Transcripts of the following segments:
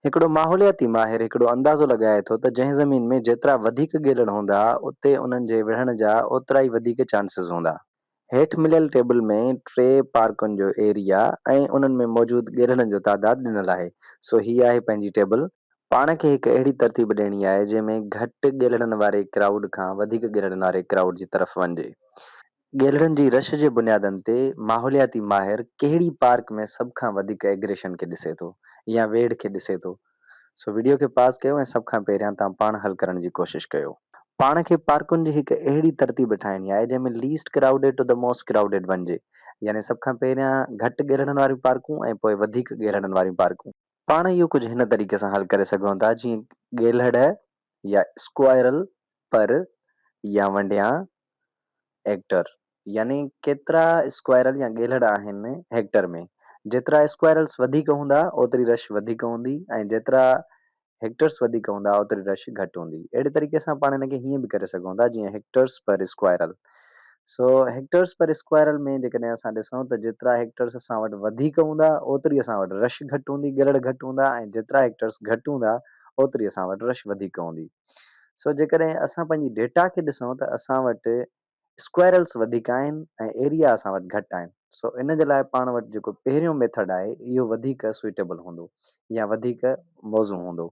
هڪڙو ماحولياتي ماهر هڪڙو اندازو لڳائي ٿو ته جنهن زمين ۾ جيترا وڌيڪ ڳيلڙ هوندا اتي انهن جي وڙهڻ جا اوترا ئي وڌيڪ چانسز هوندا. هيٺ مليل ٽيبل ۾ ٽي پارڪن جو ايريا ۽ انهن ۾ موجود ڳيلڙن جو تعداد ڏنل آهي. سو هي آهي پنهنجي ٽيبل. پاڻ کي هڪ اهڙي ترتيب ڏيڻي آهي جنهن ۾ گهٽ ڳيلڙن واري ڪرائوڊ کان وڌيڪ ڳيلڙن واري ڪرائوڊ جي طرف وڃجي. ڳيلڙن جي رش جي بنيادن تي ماحولياتي ماهر ڪهڙي پارڪ ۾ سڀ کان وڌيڪ ايگريشن کي ڏسي ٿو يا ويڙهه کي ڏسي ٿو؟ سو وڊيو کي پاز ڪيو ۽ سڀ کان پهريان تان پاڻ حل ڪرڻ جي ڪوشش ڪيو. پاڻ کي پارڪن جي هڪ اهڙي ترتيب ٺاهڻي آهي جنهن ۾ least crowded to the most crowded وڃجي يعني سڀ کان پهريان گهٽ ڳيلڙن واريون پارڪون ۽ پوء وڌيڪ ڳيلڙن واريون پارڪون. پاڻ اهو ڪجهه هن طريقي سان حل ڪري سگهون ٿا جيئن ڳيلهڙ يا اسڪوائرل پر يا ونڊيان هيڪٽر يعني ڪيترا اسڪوائرل يا ڳيلهڙ آهن هيڪٽر ۾. جيترا اسڪوائرلس وڌيڪ هوندا اوتري رش وڌيڪ هوندي ۽ جيترا هيڪٽرس وڌيڪ هوندا اوتري رش گهٽ هوندي. اهڙي طريقي سان پاڻ هن کي هيئن به ڪري سگهون ٿا جيئن hectares per squirrel. So hectares per squirrel ۾ جيڪڏهن اسان ڏسون ته جيترا هيڪٽرس اسان وٽ وڌيڪ هوندا اوتري اسان وٽ رش گهٽ هوندي ڳيلهڙ گهٽ هوندا ۽ جيترا هيڪٽرس گهٽ هوندا اوتري اسان وٽ رش وڌيڪ هوندي. سو جيڪڏهن اسان پنهنجي ڊيٽا کي ڏسون ته اسان وٽ اسڪوائرلس وڌيڪ آهن ۽ ايريا اسان وٽ گهٽ آهن سو ان جي لاء پاڻ وٽ جيڪو پهريون ميٿڊ آهي اهو وڌيڪ سوئيٽيبل هوندو يا وڌيڪ موزون هوندو.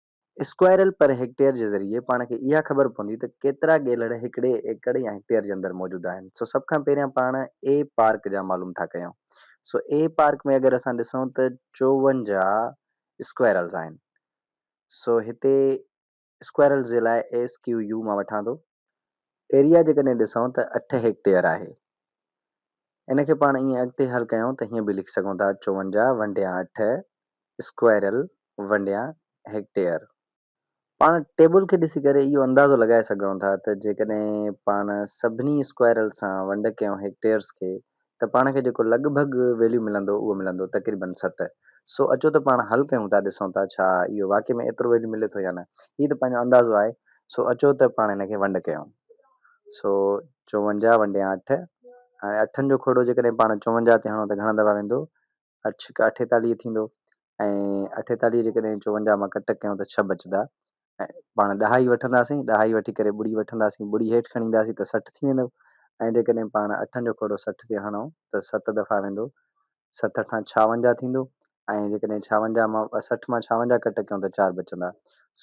اسڪوائرل پر هيڪٽيئر جي ذريعي پاڻ کي اها خبر پوندي ته ڪيترا ڳيلهڙ هڪڙي ايڪڙ يا هيڪٽيئر جي اندر موجود آهن. سو سڀ کان پهريان پاڻ اي پارڪ جا معلوم ٿا ڪيون. سو اي پارڪ ۾ اگر اسان ڏسون ته 54 اسڪوائرلز آهن. سو هتي اسڪوائرلز جي لاء ايس ڪيو يو مان وٺان ٿو. ايريا جيڪڏهن ڏسون ته 8 هيڪٽيئر آهي. ان کي پاڻ ائين اڳتي حل ڪيون ته هيئن به لکي سگهون ٿا 54 ونڊيان 8 اسڪوائرل ونڊيان هيڪٽيئر. پاڻ ٽيبل کي ڏسي ڪري اهو اندازو لڳائي سگهون ٿا ته جيڪڏهن پاڻ سڀني اسڪوائرل سان ونڊ ڪيون هيڪٽيئرز کي ته پاڻ کي جيڪو لڳ ڀڳ ويليو ملندو اهو ملندو تقريبن 7. سو اچو ته پاڻ حل ڪيون ٿا ڏسون ٿا ڇا اهو واقعي ۾ ايترو ويليو ملي ٿو يا نه. هي ته پنهنجو اندازو آهي سو اچو ته پاڻ هن کي ونڊ ڪيون. سو 54 ونڊيان 8 هاڻي اٺن جو کوڙو جيڪڏهن پاڻ 54 تي هڻون ته گهڻا دفعا ويندو؟ اٺ ڇڪ 48 ٿيندو ۽ 48 جيڪڏهن 54 مان ڪٽ ڪيون ته 6 بچندا ۽ پاڻ ڏهائي وٺنداسين، ڏهائي وٺي ڪري ٻڙي وٺنداسين، ٻڙي هيٺ کڻي اينداسين ته 60 ٿي ويندو ۽ جيڪڏهن پاڻ اٺن جو کوڙو 60 تي هڻون ته 7 دفعا ويندو، ست اٺان 56 ٿيندو ۽ جيڪڏهن 56 مان 60 مان 56 ڪٽ ڪيون ته 4 بچندا.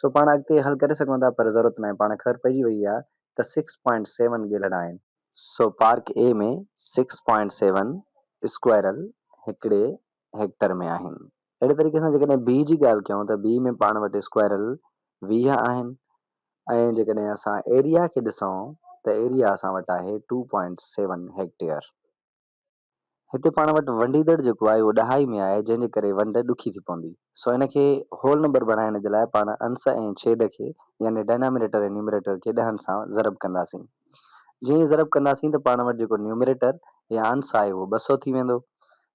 سو پاڻ اڳتي حل ڪري سگهون ٿا پر ضرورت ناهي، پاڻ خبر پئجي وئي آهي ته سڪس پوائنٽ سيون ڳيلهڙا آهن. سو پارڪ اي ۾ سڪس پوائنٽ سيون اسڪوائرل هڪڙي هيڪٽر ۾ آهن. اهڙي طريقي سان جيڪڏهن بي جي ڳالهه ڪيون ته بي ۾ پاڻ وٽ اسڪوائرل 20 آهن ۽ جيڪڏهن اسان ايريا کي ڏسون ته ايريا اسان وٽ آهي ٽو پوائنٽ سيون هيڪٽيئر. هتي پاڻ وٽ ونڊيندڙ جيڪو آهي اهو ڏهائي ۾ آهي جنهن جي ڪري ونڊ ڏکي ٿي پوندي. سو ان کي هول نمبر بڻائڻ جي لاء پاڻ انس ۽ ڇيد کي يعني ڊينامينيٽر ۽ نيومريٽر کي ڏهن سان ضرب ڪنداسين. جيئن ئي ضرب ڪنداسين ته پاڻ وٽ جيڪو نيومريٽر يا انس آهي اهو 200 ٿي ويندو.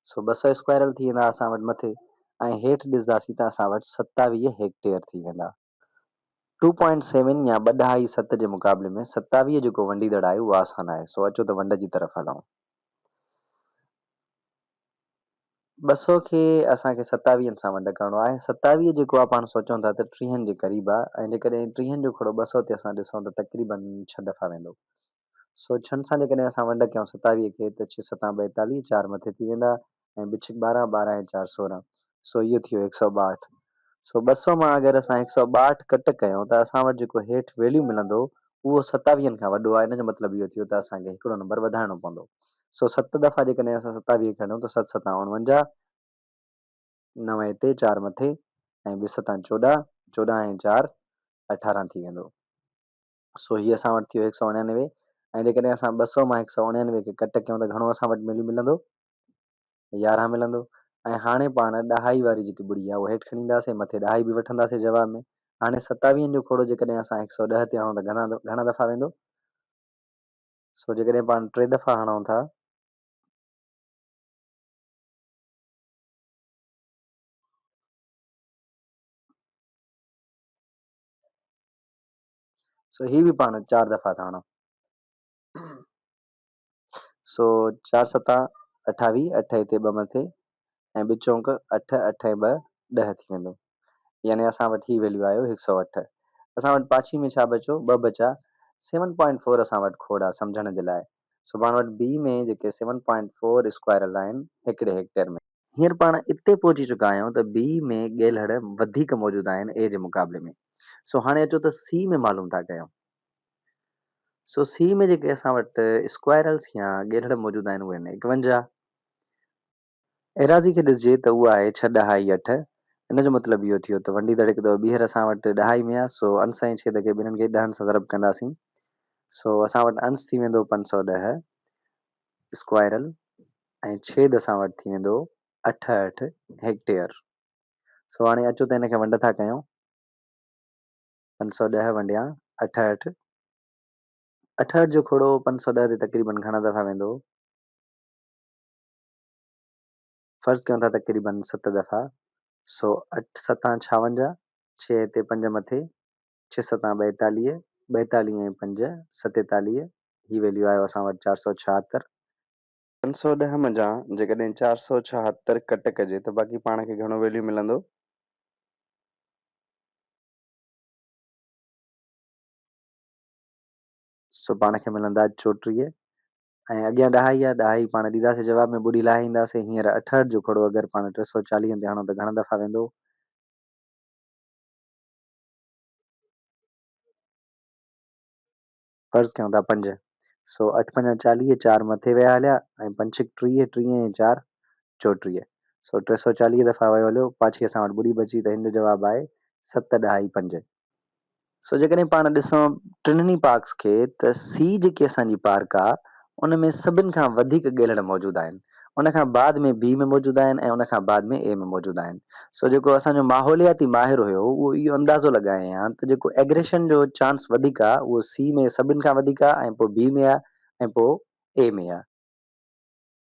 سو 200 اسڪوائرل ٿي ويندا اسان وٽ مٿي ۽ هيٺ ڏسنداسين ته اسان وٽ 27 هيڪٽيئر ٿي ويندا. ٽو پوائنٽ سيون يا ٻه ڏهائي ست جي مقابلي ۾ 27 جيڪو ونڊيندڙ آهي اهو آسان آهي سو اچو ته ونڊ جي طرف هلون. 200 کي اسان کي ستاويهن سان ونڊ ڪرڻو آهي. 27 جيڪو آهي پاڻ سوچون ٿا ته ٽيهن جي قريب آهي ۽ جيڪڏهن ٽيهن جو کڙو 200 تي اسان ڏسون ته تقريبن 6 دفعا ويندو. سو ڇهن سان جيڪڏهن اسان ونڊ ڪيون 27 کي ته ڇهه ستان 42، چار مٿي ٿي ويندا ۽ ٻه ڇڪ 12، 12 ۽ چار 16. سو اهو ٿي ويو 162. سو 200 مان اگر اسان 162 ڪٽ ڪيون ته اسان وٽ جيڪو هيٺ ويليو ملندو اهو ستاويهن کان وڏو آهي ان جو مطلب اهو ٿيو ته اسان کي هڪڙو نمبر وڌائڻو پوندو. سو 7 دفعا جيڪڏهن اسان 27 کي کڻون ته ست ستان 49، نو هتي چار مٿي ۽ ٻه ستان 14، 14 ۽ چار 18 ٿي ويندو. سو هي اسان وٽ ٿيو 189 ۽ جيڪڏهن اسان 200 مان 189 کي ڪٽ ڪيون ته گهڻو اسان وٽ ملي ملندو؟ 11 ملندو ۽ هاڻي پاڻ ڏهائي واري جيڪي ٻڙي آهي اهو هيٺ کڻي اينداسين مٿي ڏهائي به وٺنداسين جواب ۾ هاڻي ستاويهن جو کوڙو جيڪڏهن اسان 110 تي هڻون ته گهڻا دفعا ويندو؟ سو جيڪڏهن پاڻ 3 دفعا هڻون ٿا سو هي به پاڻ 4 دفعا ٿا هڻون. سو چار ستا 28، اٺ هتي ٻه مٿي ۽ ٻه چونڪ اٺ، اٺ ۽ ٻه 10 ٿي ويندو. يعني اسان وٽ هي ويليو آيو هڪ سؤ اٺ. اسان وٽ پاڇي ۾ ڇا بچيو؟ ٻه بچا. سيون پوائنٽ فور اسان وٽ کوڙ آ سمجهڻ جي لاء. سو پاڻ وٽ بي ۾ جيڪي سيون پوائنٽ فور اسڪوائرل آهن هڪڙي هيڪٽيئر ۾. هينئر پاڻ اتي پهچي چڪا آهيون ته بي ۾ ڳيلهڙ وڌيڪ موجود آهن اي جي مقابلي ۾. سو هاڻي اچو ته سي ۾ معلوم ٿا ڪيون. سو سي ۾ جيڪي اسان وٽ اسڪوائرلس يا ڳيلهڙ موجود آهن اهي آهن ايڪونجاهه. ايراضي کي ڏسجي ته اها آهي ڇهه ڏهائي اٺ. ان جو مطلب اهو ٿيو ته ونڊيندڙ هڪ دفعو ٻيهر اسان وٽ ڏهائي ۾ آهي سو انس ۽ ڇيد کي ٻنهن کي ڏهن سان ضرب ڪنداسين. سو اسان وٽ انس ٿي ويندو 510 اسڪوائرل ۽ ڇيد اسان وٽ ٿي ويندو اٺهٺ هيڪٽيئر. سو هاڻي اچو ته ان کي ونڊ ٿا ڪيون. 510 ونڊيان اٺهٺ. اٺهٺ جو کوڙو 510 تي تقريبن گهڻا دفعا ويندو؟ فرض ڪيون ٿا تقريبن ست دفعا، سو اٺ ستان ڇاونجاهه، ڇهه تي پنج مٿي، ڇهه ستان ٻائيتاليهه، ٻائيتاليهه ۽ پنج ستيتاليهه، هي ويليو آيو اسان وٽ 476. 510 منجهان جيڪڏهن 476 ڪٽ ڪجي ته باقي پاڻ کي گهڻو ويليو ملندو؟ سو پاڻ کي ملندا 34 ۽ اڳيان ڏهائي آ، ڏهائي پاڻ ڏينداسين جواب ۾ ٻڏي لاهي اينداسين. هينئر اٺهٺ جو کوڙو اگر پاڻ 340 تي هڻون ته گهڻا دفعا ويندو؟ فرض ڪيون ٿا پنج. سو اٺ پنجا چاليهه، چار مٿي ويا هليا ۽ پنج ڇڪ ٽيهه، ٽيهه ۽ چار 34. سو 340 دفعا ويو هليو، پاڇي اسان وٽ ٻڏي بچي ته هن جو جواب آهي ست ڏهائي پنج. سو جيڪڏهن پاڻ ڏسون ٽنهي پارڪس کي ته سي جيڪي اسان جي پارڪ آ ان ۾ سڀن کان وڌيڪ ڳيلهڙ موجود آهن ان کان بعد ۾ بي ۾ موجود آهن ۽ ان کان بعد ۾ اي ۾ موجود آهن سو جيڪو اسان جو ماحولياتي ماهر هيو اهو اهو اندازو لڳائي ها ته جيڪو ايگريشن جو چانس وڌيڪ آ اهو سي ۾ سڀن کان وڌيڪ آ ۽ پوء بي ۾ آ ۽ پوء اي ۾ آ.